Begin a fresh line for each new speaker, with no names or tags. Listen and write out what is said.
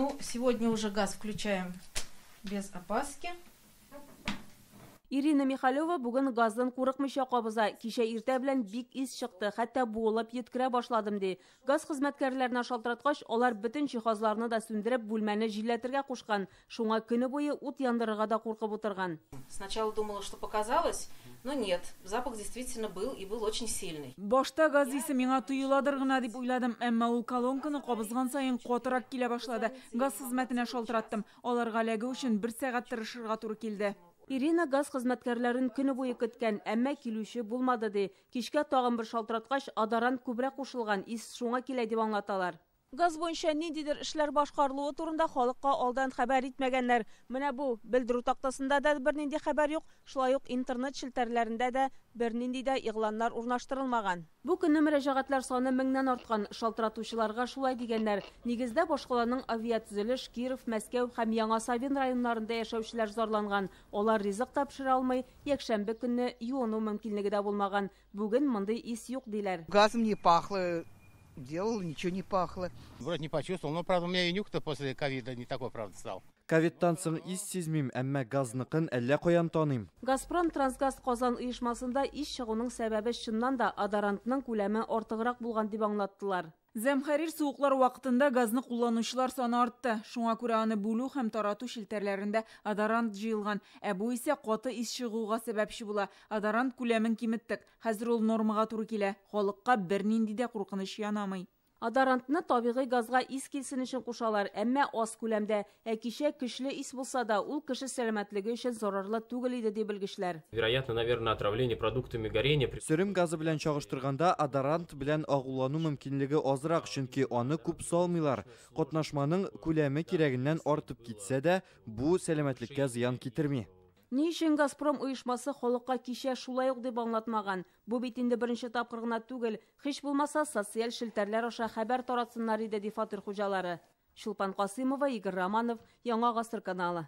Ну, сегодня уже газ включаем без опаски.
Ирина Михалева бүген газдан курыкмыйча кабыза. Кичә иртә белән бик ис чыкты, хәтта буылып йөткерә башладым, ди. Газ хезмәткәрләренә шалтыраткач, алар бөтен җиһазларны да сүндереп, бүлмәне җилләтергә кушкан. Шуңа көне буе ут яндырырга да куркып утырган.
Сначала думала, что показалось, но нет. Запах действительно был и был очень сильный.
Башта газ исе миңа тоеладыр гына дип уйладым, әмма ул колонканы кабызган саен катырак килә башлады. Газ хезмәтенә шалтыраттым. Аларга эләгү өчен бер сәгать тырышырга туры килде.
Ирина газ хезмәткәрләрен көне буе көткән, әмма килүче булмады, ди. Кичкә тагын бер шалтыраткач, одорант күбрәк кушылган, ис шуңа килә дип аңлаталар. Газ буенча ниндидер эшләр башкарылуы турында халыкка алдан хәбәр итмәгәннәр. Менә бу белдерү тактасында да бернинди хәбәр юк, шулай ук интернет челтәрләрендә дә бернинди дә игъланнар урнаштырылмаган. Бу көнне мөрәҗәгатьләр саны меңнән арткан. Шалтыратучыларга шулай дигәннәр. Нигездә башкаланың Авиатөзелеш, Киров, Мәскәү һәм Яңа Савин районнарында яшәүчеләр зарланган. Алар ризык та пешерә алмый, якшәмбе көнне юыну мөмкинлеге дә булмаган. Бүген мондый ис юк, диләр.
Газом не пахло. Делал, ничего не пахло.
Вроде не почувствовал, но, правда, у меня и нюх-то после ковида не такой, правда, стал.
Ковидтан соң ис сизмим, әмма газныкын әллә каян таныйм.
Газпром Трансгаз Казан оешмасында ис чыгуның сәбәбе чыннан да одорантның күләме артыграк булган дип аңлаттылар.
Зәмһәрир суыклар вакытында газны кулланучылар саны артты. Шуңа күрә аны бүлү һәм тарату челтәрләрендә одорант җыелган. Ә бу исә каты ис чыгуга сәбәпче була. Одорант күләмен киметтек. Хәзер ул нормага туры килә. Халыкка бернинди дә куркыныч янамый.
Одорантны табигый газга ис килсен өчен кушалар, әмма аз күләмдә. Ә кичә көчле ис булса да, ул кеше сәламәтлеге өчен зарарлы түгел иде, ди белгечләр.
Вероятно, наверное, отравление продуктами горения.
Сөрем газы белән чагыштырганда одорант белән агулану мөмкинлеге азрак, чөнки аны күп салмыйлар. Катнашманың күләме кирәгеннән артып китсә дә, бу сәламәтлеккә зыян китерми.
Ни өчен Газпром оешмасы халыкка кичә шулай ук дип аңлатмаган? Бу бит инде беренче тапкыр гына түгел. Һич булмаса, социаль челтәрләр аша хәбәр таратсыннар иде, ди фатир хуҗалары. Чулпан Касыймова, Игорь Романов, Яңа Гасыр каналы.